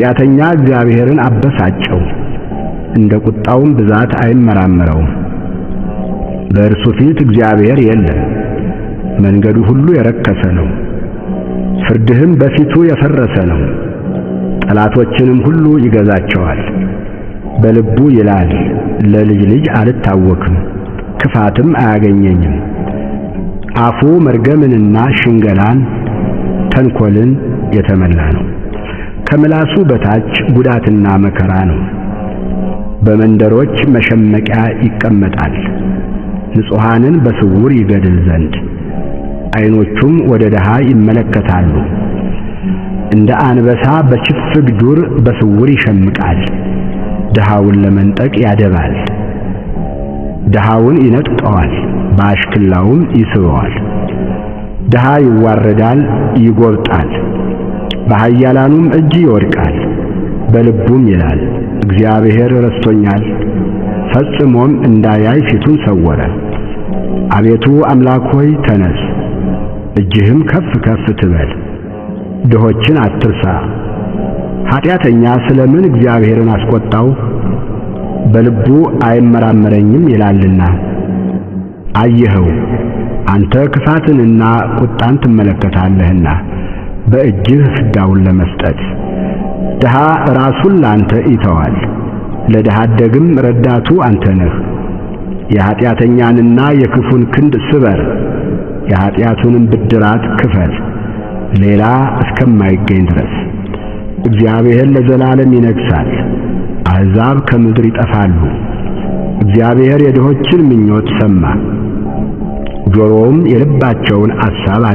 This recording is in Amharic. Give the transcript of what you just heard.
ኃጢአተኛ እግዚአብሔርን አበሳጨው፣ እንደ ቁጣውም ብዛት አይመራመረውም። በእርሱ ፊት እግዚአብሔር የለም፣ መንገዱ ሁሉ የረከሰ ነው፣ ፍርድህም በፊቱ የፈረሰ ነው። ጠላቶችንም ሁሉ ይገዛቸዋል። በልቡ ይላል፣ ለልጅ ልጅ አልታወክም፣ ክፋትም አያገኘኝም። አፉ መርገምንና ሽንገላን ተንኰልን የተመላ ነው። ከምላሱ በታች ጉዳትና መከራ ነው። በመንደሮች መሸመቂያ ይቀመጣል፣ ንጹሐንን በስውር ይገድል ዘንድ። ዓይኖቹም ወደ ድሃ ይመለከታሉ። እንደ አንበሳ በችፍግ ዱር በስውር ይሸምቃል። ድሃውን ለመንጠቅ ያደባል። ድሃውን ይነጥቀዋል፣ በአሽክላውም ይስበዋል። ድሃ ይዋረዳል፣ ይጎብጣል፣ በኃያላኑም እጅ ይወድቃል። በልቡም ይላል፣ እግዚአብሔር ረስቶኛል፣ ፈጽሞም እንዳያይ ፊቱን ሰወረ። አቤቱ አምላክ ሆይ ተነስ፣ እጅህም ከፍ ከፍ ትበል፣ ድሆችን አትርሳ። ኃጢአተኛ ስለምን እግዚአብሔርን አስቆጣው? በልቡ አይመራመረኝም ይላልና። አየኸው፣ አንተ ክፋትንና ቁጣን ትመለከታለህና በእጅህ ፍዳውን ለመስጠት። ድሃ ራሱን ለአንተ ይተዋል፣ ለድሃ አደግም ረዳቱ አንተ ነህ። የኃጢአተኛንና የክፉን ክንድ ስበር፣ የኃጢአቱንም ብድራት ክፈል፣ ሌላ እስከማይገኝ ድረስ። እግዚአብሔር ለዘላለም ይነግሣል፣ አሕዛብ ከምድር ይጠፋሉ። እግዚአብሔር የድሆችን ምኞት ሰማ፣ ጆሮውም የልባቸውን አሳብ